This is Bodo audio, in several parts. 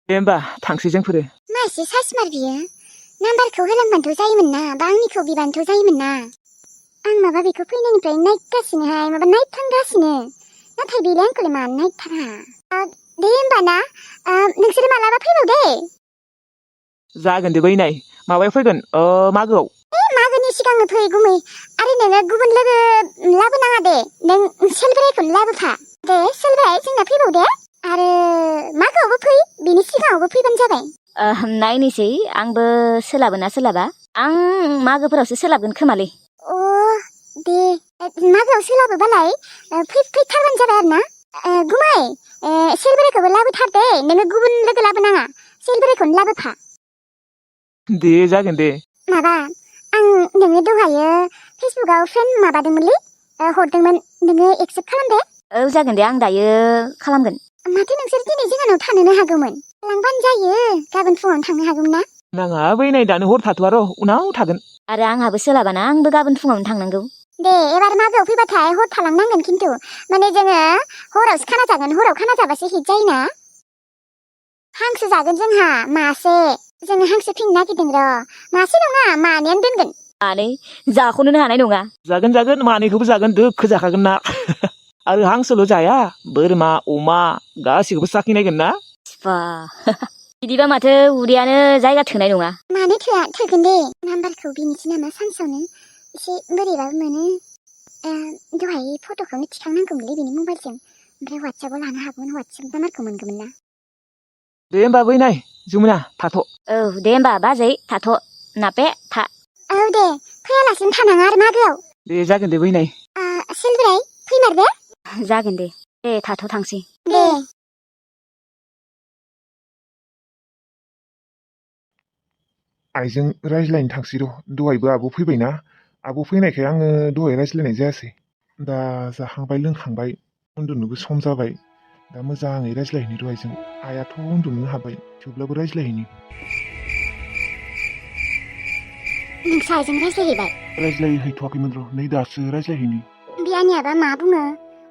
दे होमबा थांसै जोंफोरो। मासे सासमार बियो नाम्बारखौ होलांबानोथ' जायोमोन ना बा आंनिखौ बिबानोथ' जायोमोन ना आं माबा बेखौ फैनायनिफ्राय नायगासिनोहाय माबा नायफ्लांगासिनो नाथाय बेलाय आंखौलाय मानो नायथारा दे होमबा ना नोंसोरो मालाबा फैबाव दे जागोन दे बैनाय माबायाव फैगोन मागोआव मागोनि सिगांनो फै गुमै आरो नोङो गुबुन लोगो लाबोनाङा दे नों सेलब्रायखौनो लाबोफा दे सेलब्राय जोंना फैबाव दे आरो मागोआवबो फै बिनि सिगाङावबो फैबानो जाबाय नायनोसै आंबो सोलाबो ना सोलाबा आं मागोफोरावसो सोलाबगोन खोमालै अ दे मागोआव सोलाबोबालाय फैथारबानो जाबाय आरो ना गुमै सेलब्रायखौबो लाबोथार दे नोङो गुबुन लोगो लाबोनाङा सेलब्रायखौनो लाबोफा दे जागोन दे माबा आं नोङो दहायो फेसबुकआव फ्रेन्ड माबादोंमोनलै हरदोंमोन नोङो एक्सेप्ट खालामदे औ जागोन दे आं दायो खालामगोन माथो नोंसोर दिनै जोंहानाव थानोनो हागौमोन लांबानो जायो गाबोन फुङावनो थांनो हागौमोन ना नाङा बैनाय दानो हर थाथ'आ र' उनाव थागोन आरो आंहाबो सोलाबाना आंबो गाबोन फुङावनो थांनांगौ दे एबार मागोआव फैबाथाय हर थालांनांगोन खिन्थु माने जोङो हरावसो खाना जागोन हराव खाना जाबासो हिट जायोना हांसो जागोन जोंहा मासे जोङो हांसो फिनो नागिरदों र' मासे नङा मानैयानो दोनगोन मानै जाख'नोनो हानाय नङा जागोन मानैखौबो जागोन दोखो जाखागोन ना आरो हांसोल' जाया बोरमा अमा गासिखौबो साखिनायगोन ना सिफा बिदिबा माथो उदैयानो जायगा थोनाय नङा मानो थोगोन दे नाम्बारखौ बिनोसै नामा सानसेयावनो एसे बोरैबाबो मोनो दहाय फट'खौनो थिखांनांगौमोनलै बेनि मबाइलजों ओमफ्राय वाट्सएपआव लानो हागौमोन वाट्सएप नाम्बारखौ मोनगौमोन ना दे होमबा बैनाय जमुना थाथ' औ दे होमबा बाजै थाथ' नापे था औ दे फैयालासिनो थानाङा आरो मागोआव दे जागोन दे बैनाय सेलब्राय फैमार दे जागोन दे थाथ' थांसै दे आइजों रायज्लायनो थांसै र' दहायबो आब' फैबायना आब' फैनायखाय आङो दहाय रायज्लायनाय जायासै दा जाखांबाय लोंखांबाय उन्दुनोबो सम जाबाय दा मोजाङै रायज्लायहैनि र' आइजों आइयाथ' उन्दुनो हाबाय थेवब्लाबो रायज्लायहैनि नोंसो आइजों रायज्लायहैबाय रायज्लायहैथ'वाखैमोन र' नै दासो रायज्लायहैनि बियानियाबा मा बुङो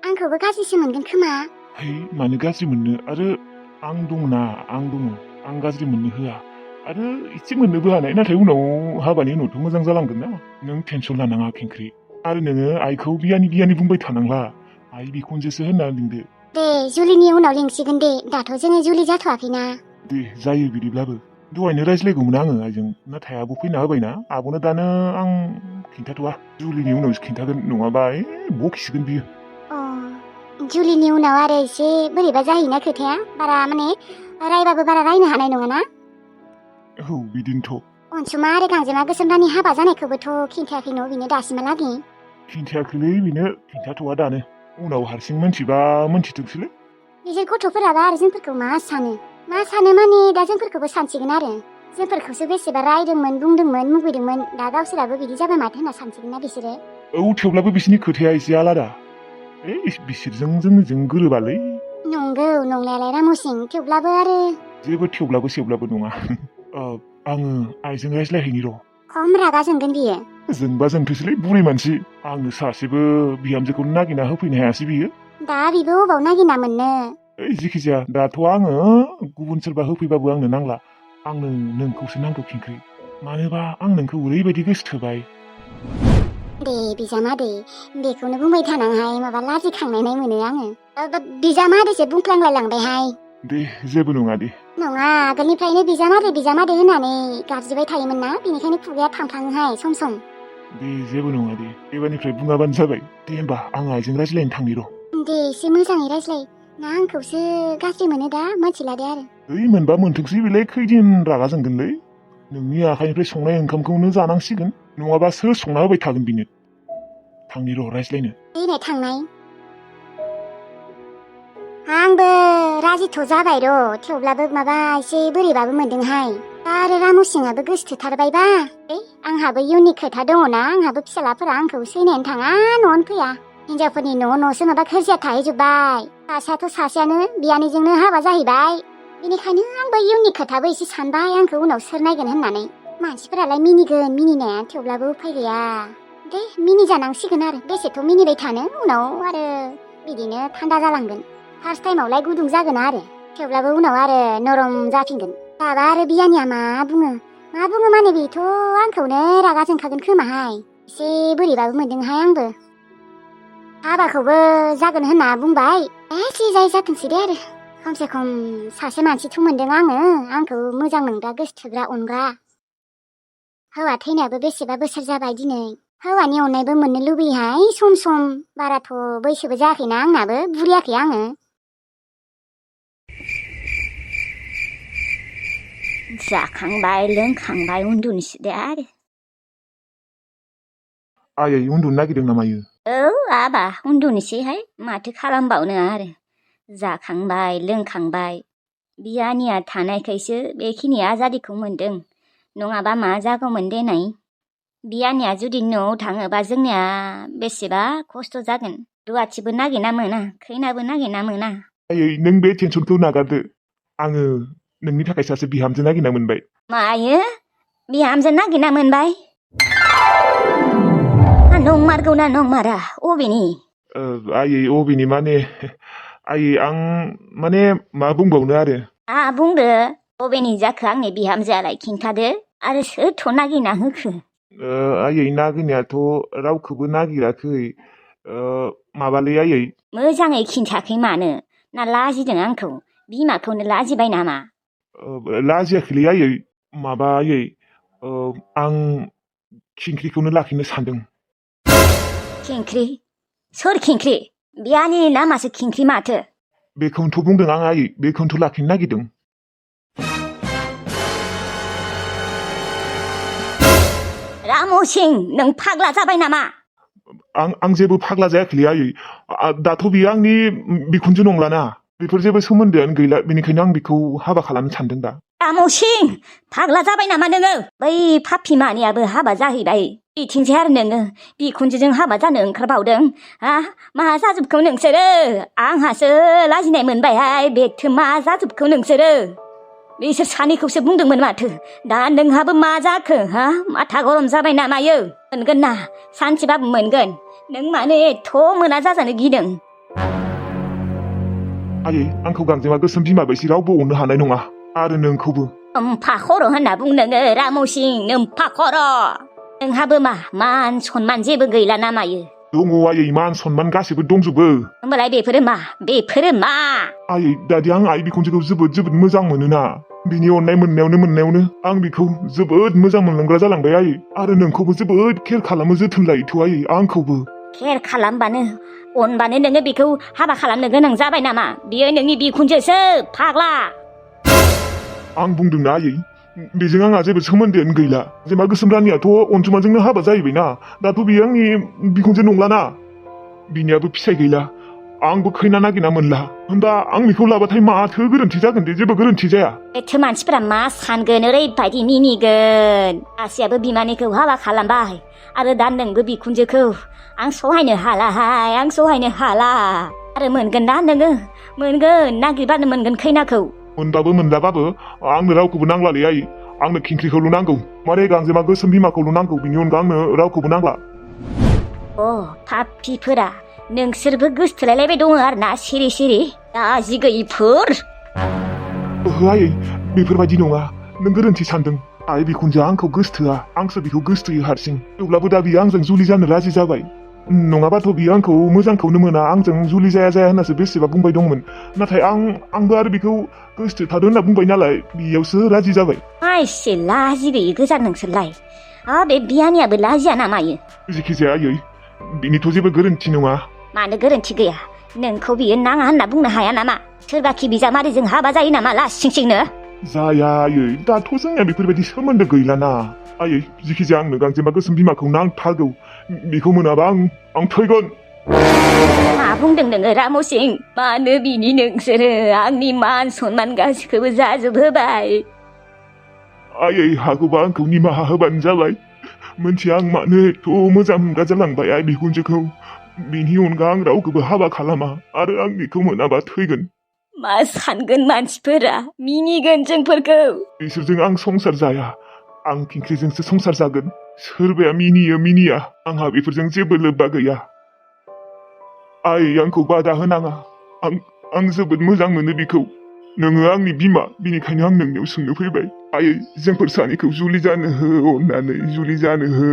आंखौबो गाज्रिसो मोनगोन खोमा है मानो गाज्रि मोननो आरो आं दंना आं दङ आं गाज्रि मोननो होआ आरो एसे मोननोबो हानाय नाथाय उनाव हाबानि उनावथ' मोजां जालांगोन ना नों टेनसन लानाङा खेंख्रि आरो नोङो आइखौ बियानि बुंबाय थानांला आइ बिखुनजोसो होनना लिंदो दे जुलिनि उनाव लिंसिगोन दे दाथ' जोङो जुलि जाथ'वाखैना दे जायो बिदिब्लाबो दहायनो रायज्लायगौमोन आङो आइजों नाथाय आब' फैना होबायना आब'नो दानो आं खिन्थाथ'वा जुलिनि उनावसो खिन्थागोन नङाबा बखिसिगोन बियो जुलिनि उनाव आरो एसे बोरैबा जाहैना खोथाया बारा माने रायबाबो बारा रायनो हानाय नङाना औ बिदिनोथ' अनसुमा आरो गांजेमा गोसोमरानि हाबा जानायखौबोथ' खिन्थायाखै न' बिनो दासिमहालागै खिन्थायाखैलै बेनो खिन्थाथ'वा दानो उनाव हारसिं मोनथिबा मोनथिथोंसैलै बिसोर गथ'फोराबा आरो जोंफोरखौ मा सानो माने दा जोंफोरखौबो सानसिगोन आरो जोंफोरखौसो बेसेबा रायदोंमोन बुंदोंमोन मुगैदोंमोन दा गावसोराबो बिदि जाबाय माथो होनना सानसिगोन ना बिसोरो औ थेवब्लाबो बिसोरनि खोथाया एसे आलादा बिसोरजों जोंजों गोरोबालै नंगौ नंनायालाय रामसिं थेवब्लाबो आरो जेबो थेवब्लाबो सेवब्लाबो नङा आङो आइजों रायज्लायहैनि र' खम रागा जोंगोन बियो जोंबा जोंथोसैलै बुरै मानसि आंनो सासेबो बिहामजोखौनो नागिरना होफैनो हायासै बियो दा बिबो अबाव नागिरना मोननो जिखिजाया दाथ' आङो गुबुन सोरबा होफैबाबो आंनो नांला आंनो नोंखौसो नांगौ खिंख्रि मानोबा आं नोंखौ ओरैबायदि गोसो थोबाय दे बिजामादै बेखौनो बुंबाय थानांहाय माबा लाजिखांनाय मोनो आङो बिजामादैसो बुंफ्लांलाय लांबायहाय दे जेबो नङा दे नङा आगोलनिफ्रायनो बिजामादै होननानै गाबज्रिबाय थायोमोन ना बेनिखायनो खुगाया थांफ्लाङोहाय सम सम दे जेबो नङा दे एबारनिफ्राय बुङाबानो जाबाय दे होमबा आं आइजों रायज्लायनो थांनि र' दे एसे मोजाङै रायज्लाय ना आंखौसो गाज्रि मोनो दा मोनथिला दे आरो मोनबा मोनथोंसै बेलाय खैदिन रागा जोंगोनलै नोंनि आखाइनिफ्राय संनाय ओंखामखौनो जानांसिगोन नङाबा सोर संना होबाय थागोन बिनो थांनि र' रायज्लायनो देनाय थांनाय आंबो राजिथ' जाबाय र' थेवब्लाबो माबा एसे बोरैबाबो मोनदोंहाय दा आरो रामसिंआबो गोसोथोथारबायबा आंहाबो इयुननि खोथा दङना आंहाबो फिसालाफोरा आंखौ सैनायनो थाङा न'आवनो फैया हिनजावफोरनि न'सो माबा खोरजिया थाहैजोब्बाय सासेयाथ' सासेयानो बियानैजोंनो हाबा जाहैबाय बेनिखायनो आंबो इयुननि खोथाबो एसे सानबाय आंखौ उनाव सोर नायगोन होननानै मानसिफोरालाय मिनिगोन मिनिनाया थेवब्लाबो उफाय गैया दे मिनि जानांसिगोन आरो बेसेथ' मिनिबाय थानो उनाव आरो बिदिनो थान्दा जालांगोन फार्स्ट टाइमावलाय गुदुं जागोन आरो थेवब्लाबो उनाव आरो नरम जाफिनगोन दाबा आरो बियानिया मा बुङो माने बेथ' आंखौनो रागा जोंखागोन खोमाहाय एसे बोरैबाबो मोनदोंहाय आंबो हाबाखौबो जागोन होनना बुंबाय जि जाय जाथोंसै दे आरो खमसे खम सासे मानसिथ' मोनदों आङो आंखौ मोजां मोनग्रा गोसोथोग्रा अनग्रा हौवा थैनायाबो बेसेबा बोसोर जाबाय दिनै हौवानि अननायबो मोननो लुबैहाय सम बाराथ' बैसोबो जायाखैना आंनाबो बुरियाखै आङो जाखांबाय लोंखांबाय उन्दुनोसै दे आरो आयै उन्दुनो नागिरदों नामायो औ आबा उन्दुनोसैहाय माथो खालामबावनो आरो जाखांबाय लोंखांबाय बियानिया थानायखायसो बेखिनि आजादिखौ मोनदों नङाबा मा जागौमोन देनाय बियानिया जुदि न'आव थाङोबा जोंनिया बेसेबा खस्थ' जागोन रुवाथिबो नागिरना मोना खैनाबो नागिरना मोना आयै नों बे टेनसनखौ नागारदो आङो नोंनि थाखाय सासे बिहामजो नागिरना मोनबाय मायो बिहामजो नागिरना मोनबाय नंमारगौना नंमारा अबेनि आयै अबेनि माने आयै आं माने मा बुंबावनो आरो बुंदो अबेनि जाखो आंनि बिहामजोआलाय खिन्थादो आरो सोरथ' नागिरना होखो आयै नागिरनायाथ' रावखौबो नागिराखै माबालै आयै मोजाङै खिन्थाखै मानो ना लाजिदों आंखौ बिमाखौनो लाजिबाय नामा लाजियाखैलै आयै माबा आयै आं खिंख्रिखौनो लाखिनो सानदों खिंख्रि सोर खिंख्रि बियानि नामासो खिंख्रि माथो बेखौनोथ' बुंदों आं आयै बेखौनोथ' लाखिनो नागिरदों रामु सिं नों फाग्ला जाबाय नामा आं जेबो फाग्ला जायाखैलै आयै दाथ' बियो आंनि बिखुनजो नंलाना बेफोर जेबो सोमोन्दोआनो गैला बेनिखायनो आं बेखौ हाबा खालामनो सानदों दा रामु सिं फाग्ला जाबाय नामा नोङो बै पापि मानियाबो हाबा जाहैबाय बिथिंसै आरो नोङो बिखुनजोजों हाबा जानो ओंखारबावदों मा जाजोबखौ नोंसोरो आंहासो लाजिनाय मोनबायहाय बेथो मा जाजोबखौ नोंसोरो बिसोर सानैखौसो बुंदोंमोन माथो दा नोंहाबो मा जाखो माथा गरम जाबाय नामायो मोनगोन ना सानसेबाबो मोनगोन नों मानो एथ' मोना जाजानो गिदों आयै आंखौ गांजेमा गोसोम बिमा बायदि रावबो अननो हानाय नङा आरो नोंखौबो नोम्फा खर' होनना बुं नोङो रामसिं नोम्फा खर' नोंहाबो मान सनमान जेबो गैला ना मायो दङ आयै मान सनमान गासैबो दंजोबो होमबालाय बेफोरो मा आयै दादि आं आइ बिखुनजोखौ जोबोद मोजां मोनोना बिनि अननाय मोननायावनो आं बिखौ जोबोद मोजां मोनलांग्रा जालांबाय आयै आरो नोंखौबो जोबोद केयार खालामो जोथोन लायोथ' आयै आंखौबो केयार खालामबानो अनबानो नोङो बेखौ हाबा खालामनो गोनां जाबाय नामा बियो नोंनि बिखुनजोसो फाग्ला आं बुंदोंना आयै बेजों आंहा जेबो सोमोन्दोआनो गैला जेनेबा गोसोम रानियाथ' अनजुमाजोंनो हाबा जाहैबायना दाथ' बियो आंनि बिखुनजो नंलाना बिनियाबो फिसाय गैला आंबो खैना नागिरना मोनला होमबा आं बेखौ लाबाथाय माथो गोरोन्थि जागोन दे जेबो गोरोन्थि जाया एथो मानसिफोरा मा सानगोन ओरैबायदि मिनिगोन आसियाबो बिमानैखौ हाबा खालामबाय आरो दा नोंबो बिखुनजोखौ आं सहायनो हाला आरो मोनगोन ना नोङो मोनगोन नागिरबानो मोनगोन खैनाखौ मोनबाबो मोनलाबाबो आंनो रावखौबो नांलालै आयै आंनो खिंख्रिखौल' नांगौ माने गांजेमा गोसोम बिमाखौल' नांगौ बिनि अनगा आंनो रावखौबो नांला पापिफोरा नोंसोरबो गोसथोलायलायबाय दङ आरो ना सिरि लाजि गैयिफोर ओहो आयै बेफोरबायदि नङा नों गोरोन्थि सानदों आइ बिखुनजोआ आंखौ गोसथोआ आंसो बिखौ गोसथोयो हारसिं थेवब्लाबो दा बियो आंजों जुलि जानो राजि जाबाय नङाबाथ' बियो आंखौ मोजांखौनो मोना आंजों जुलि जाया होननासो बेसेबा बुंबाय दंमोन नाथाय आंबो आरो बिखौ गोसथोथारो होनना बुंबाय नालाय बेयावसो राजि जाबाय एसे लाजि गैयि गोजा नोंसोरलाय बे बियानियाबो लाजिया नामायो जेखिजाया आयै बिनिथ' जेबो गोरोन्थि नङा मानो गोरोन्थि गैया नोंखौ बियो नाङा होनना बुंनो हाया नामा सोरबाखि बिजामादैजों हाबा जायो नामा लासिंसिंनो जाया आयै दाथ' जोंनिया बेफोरबायदि सोमोन्दो गैलाना आयै जेखिजाया आंनो गांजेमा गोसोम बिमाखौ नांथारगौ बेखौ मोनाबा आं थैगोन मा बुंदों नोङो रामसिं मानो बिनि नोंसोरो आंनि मान सनमान गासिखौबो जाजोबहोबाय आयै हागौबा आंखौ निमाहा होबानो जाबाय मोनथिया आं मानो एथ' मोजां मोनग्रा जालांबाय आइ बिखुनजोखौ बिनि अनगा आं रावखौबो हाबा खालामा आरो आं बेखौ मोनाबा थैगोन मा सानगोन मानसिफोरा मिनिगोन जोंफोरखौ बिसोरजों आं संसार जाया आं खिंख्रिजोंसो संसार जागोन सोरबाया मिनिया आंहा बेफोरजों जेबो लोब्बा गैया आइ आंखौ बादा होनाङा आं जोबोद मोजां मोनो बिखौ नोङो आंनि बिमा बिनिखायनो आं नोंनियाव सोंनो फैबाय आयै जोंफोर सानैखौ जुलि जानो हो अननानै जुलि जानो हो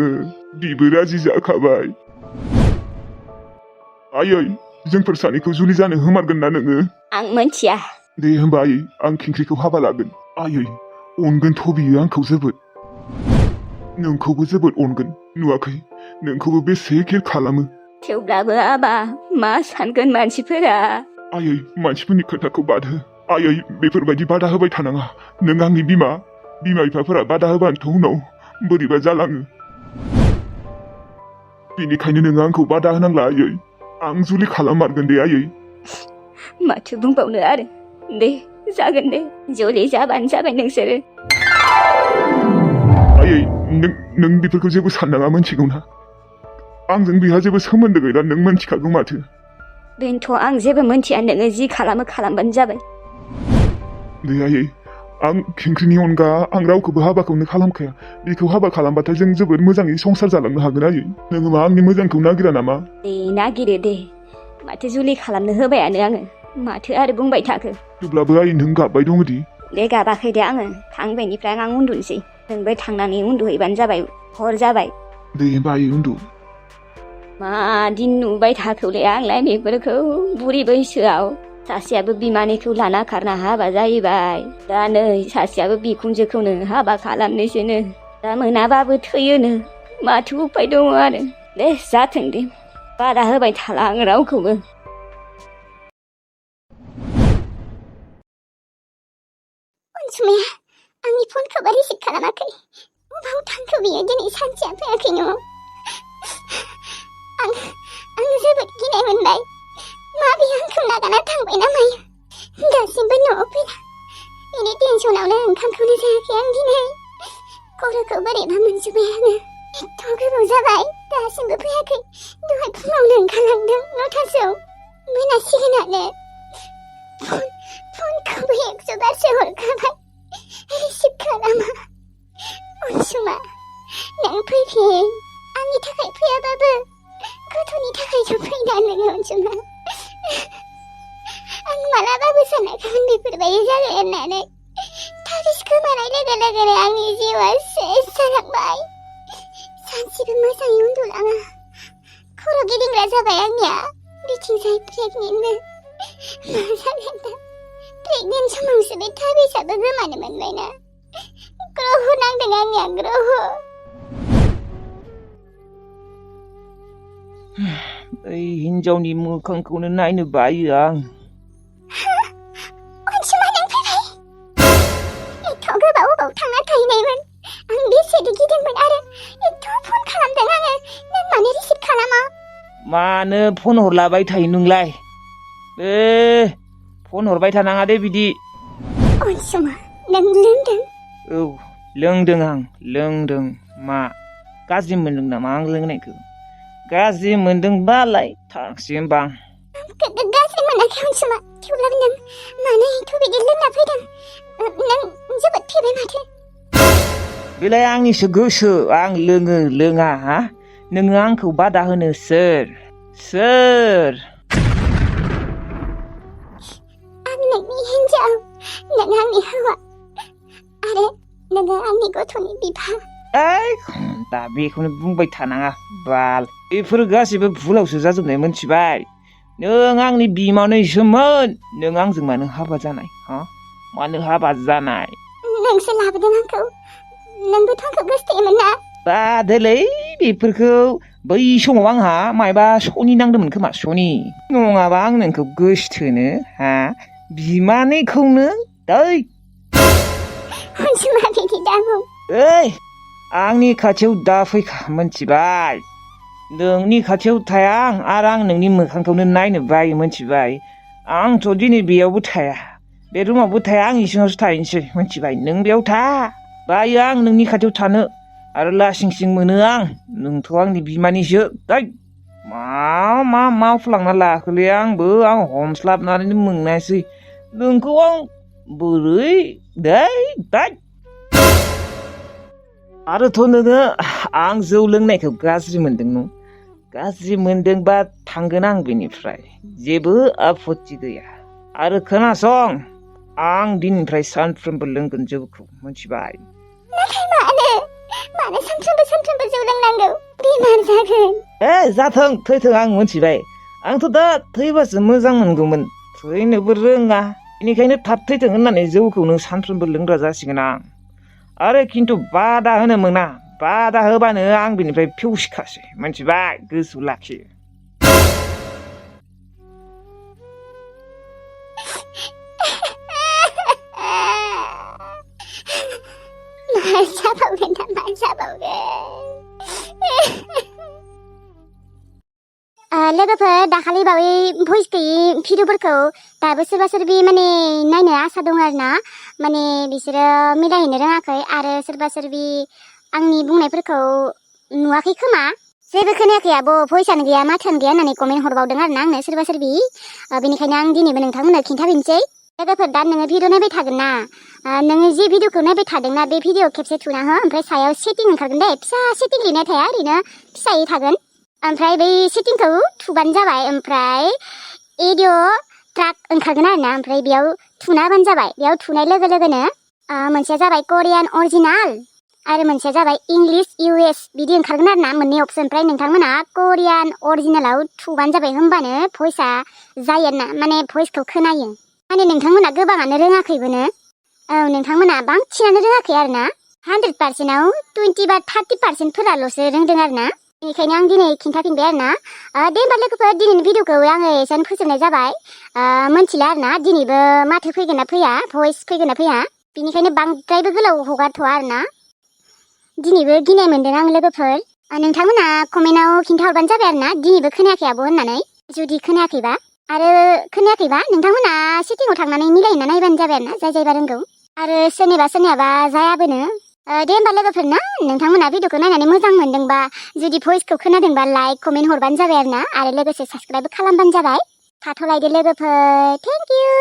बिबो राजि जाखाबाय आयै जोंफोर सानैखौ जुलि जानो होमारगोन ना नोङो आं मोनथिया दे होमबा आयै आं खिंख्रिखौ हाबा लागोन आयै अनगोनथ' बियो आंखौ जोबोद नोंखौबो जोबोद अनगोन नुवाखै नोंखौबो बेसे केयार खालामो थेवब्लाबो आबा मा सानगोन मानसिफोरा आयै मानसिफोरनि खोथाखौ बाद हो आयै बेफोरबायदि बादा होबाय थानाङा नों आंनि बिमा बिफाफोरा बादा होबानोथ' उनाव बोरैबा जालाङो बेनिखायनो नोङो आंखौ बादा होनांला आयै आं जुलि खालाममारगोन दे आयै माथो बुंबावनो आरो दे जागोन दे जुलि जाबानो जाबाय नोंसोरो आयै नों बेफोरखौ जेबो साननाङा मोनथिगौना आंजों बिहा जेबो सोमोन्दो गैला नों मोनथिखागौ माथो बेनोथ' आं जेबो मोनथिया नोङो जि खालामो खालामबानो जाबाय दे आयै आं खिंख्रिनि अनगा आं रावखौबो हाबाखौनो खालामखाया बेखौ हाबा खालामबाथाय जों जोबोद मोजाङै संसार जालांनो हागोन आयै नोङो मा आंनि मोजांखौ नागिरा नामा दे नागिरो दे माथो जुलि खालामनो होबायानो आङो माथो आरो बुंबाय थाखो थेवब्लाबो आयै नों गाबबाय दङदि दे गाबाखै दे आङो थांबायनिफ्राय आं उन्दुनोसै नोंबो थांनानै उन्दुहैबानो जाबाय हर जाबाय दे होमबा आयै उन्दु मा दिन नुबाय थाखौलै आंलाय बेफोरखौ बुरि बैसोआव सासेयाबो बिमानैखौ लाना खारना हाबा जाहैबाय दा नै सासेयाबो बिखुनजोखौनो हाबा खालामनोसैनो दा मोनाबाबो थैयोनो माथो उपाय दङ आरो दे जाथों दे बादा होबाय थाला आं रावखौबो अनसुमाया आंनि फनखौबो रिसिभ खालामाखै बबाव थांखो बियो दिनै सानसेया फैयाखै न'आव आं जोबोद गिनाय मोनबाय माबे आंखौ नागारना थांबाय ना मायो दासिमबो न'आव फैला बेनि टेनसनावनो ओंखामखौनो जायाखै आं दिनै खर'खौ बोरैबा मोनजोब्बाय आङो एथ' गोबाव जाबाय दासिमबो फैयाखै दहाय फुङावनो ओंखारलांदों 9थासोआव मोनासिगोनानो फनखौबो 100 बारसो हरखाबाय रिसिभ खालामा अनसुमा नों फैफिन आंनि थाखाय फैयाबाबो गथ'नि थाखायसो फैना नोङो अनसुमा आं मालाबाबो सानाखैमोन बेफोरबायदि जागोन होननानै थाबिस खोमानाय लोगो लोगोनो आंनि जिउआ सेस जालांबाय सानसेबो मोजाङै उन्दुलाङा खर' गिदिंग्रा जाबाय आंनिया बिथिंजाय प्रेगनेन्टबो मा जागोन दा प्रेगनेन्ट समावसो बे थाबिसाबो गोमानो मोनबायना ग्रह नांदों आंनिया ग्रह ओइ हिन्जावनि मोखांखौनो नायनो बायो आं अनसुमा नों फैबाय एथ' गोबाव थांना थाहैनायमोन आं बेसेदि गिदोंमोन आरो एथ' फन खालामदों आङो नों मानो रिसिभ खालामा मानो फन हरलाबाय थायो नोंलाय फन हरबाय थानाङा दे बिदि अनसुमा नों लोंदों औ लोंदों आं लोंदों मा गाज्रि मोनदों नामा आं लोंनायखौ गाज्रि मोनदोंबालाय थांसै होमबा गाज्रि मोनाखै अनसुमा थेवब्लाबो नों मानो एथ' बिदि लोंना फैदों नों जोबोद फेबाय माथो बेलाय आंनिसो गोसो आं लोङो लोङा हा नोङो आंखौ बादा होनो सोर आं नोंनि हिन्जाव नों आंनि हौवा आरो नोङो आंनि गथ'नि बिफा दा बेखौनो बुंबाय थानाङा बाल बेफोर गासैबो भुलावसो जाजोबनाय मोनथिबाय नों आंनि बिमानैसोमोन नों आंजों मानो हाबा जानाय मानो हाबा जानाय नोंसो लाबोदों आंखौ नोंबोथ' आंखौ गोसथोयोमोन ना बादोलै बेफोरखौ बै समाव आंहा मायबा सनि नांदोंमोन खोमा सनि नङाबा आं नोंखौ गोसथोनो बिमानैखौनो दै अनसुमा बिदि दाबुं आंनि खाथियाव दा फैखा मोनथिबाय नोंनि खाथियाव थाया आं आरो आं नोंनि मोखांखौनो नायनो बायो मोनथिबाय आंथ' दिनै बेयावबो थाया बे रुमावबो थाया आं इसिङावसो थाहैनोसै मोनथिबाय नों बेयाव था बायो आं नोंनि खाथियाव थानो आरो लासिं सिं मोनो आं नोंथ' आंनि बिमानिसो दै मा मावफ्लांना लाखोलै आं हमस्लाबनानै मोनासै नोंखौ आं बोरै दै आरोथ' नोङो आं जौ लोंनायखौ गाज्रि मोनदों गाज्रि मोनदोंबा थांगोन आं बेनिफ्राय जेबो आपत्ति गैया आरो खोनासं आं दिननिफ्राय सानफ्रोमबो लोंगोन जौखौ मोनथिबाय मानो सानफ्रोमबो जौ लोंनांगौ बेमार जागोन जाथों थैथों आं मोनथिबाय आंथ' दा थैबासो मोजां मोनगौमोन थैनोबो रोङा बेनिखायनो थाब थैथों होननानै जौखौनो सानफ्रोमबो लोंग्रा जासिगोन आं आरो खिन्थु बादा होनो मोना बादा होबानो आं बिनिफ्राय फिउसिखासै मोनथिबाय गोसोआव लाखि मा जाबावगोन लोगोफोर दाखालि बावै भइस गैयि भिडिअफोरखौ दाबो सोरबा सोरबि माने नायनो आसा दं आरो ना माने बिसोरो मिलायहैनो रोङाखै आरो सोरबा सोरबि आंनि बुंनायफोरखौ नुवाखै खोमा जेबो खोनायाखै आब' भइसआनो गैया माथोआनो गैया होननानै कमेन्ट हरबावदों आरो ना आंनो सोरबा सोरबि बेनिखायनो आं दिनैबो नोंथांमोननो खिन्थाफिनसै लोगोफोर दा नोङो भिडिअ नायबाय थागोन ना नोङो जे भिडिअखौ नायबाय थादोंना बे भिडिअ खेबसे थुना हो ओमफ्राय सायाव सेटिं ओंखारगोन दे फिसा सेटिं लिरनाय थाया ओरैनो फिसायै थागोन ओमफ्राय बै सेटिंखौ थुबानो जाबाय ओमफ्राय एडिअ ट्राक ओंखारगोन आरो ना ओमफ्राय बेयाव थुना होबानो जाबाय बेयाव थुनाय लोगो लोगोनो मोनसेया जाबाय करियान अरिजिनाल आरो मोनसेया जाबाय इंलिश US बिदि ओंखारगोन आरो ना मोननै अपसन ओमफ्राय नोंथांमोना करियान अरिजिनालाव थुबानो जाबाय होमबानो भइसआ जायो ना माने भइसखौ खोनायो माने नोंथांमोना गोबाङानो रोङाखैबोनो औ नोंथांमोना बांसिनानो रोङाखै आरो ना 100%आव 20 बा 30%फोराल'सो रोंदों आरो ना बेनिखायनो आं दिनै खिन्थाफिनबाय आरो ना दे होमबा लोगोफोर दिनैनि भिडिअखौ आङो एसेनो फोजोबनाय जाबाय मोनथिला आरो ना दिनैबो माथो फैगोन ना फैया भइस फैगोन ना फैया बेनिखायनो बांद्रायबो गोलाव हगारथ'वा आरो ना दिनैबो गिनाय मोनदों आं लोगोफोर नोंथांमोना कमेन्टआव खिन्थाहरबानो जाबाय आरो ना दिनैबो खोनायाखै आब' होननानै जुदि खोनायाखैबा आरो खोनायाखैबा नोंथांमोना सेटिंआव थांनानै मिलायना नायबानो जाबाय आरो ना जाय जायबा रोंगौ आरो सोरनियाबा जायाबोनो दे होमबा लोगोफोर ना नोंथांमोना भिडिअखौ नायनानै मोजां मोनदोंबा जुदि भइसखौ खोनादोंबा लाइक कमेन्ट हरबानो जाबाय आरो ना आरो लोगोसे साबस्क्राइब खालामबानो जाबाय थाथ'लायदो लोगोफोर थेंक इउ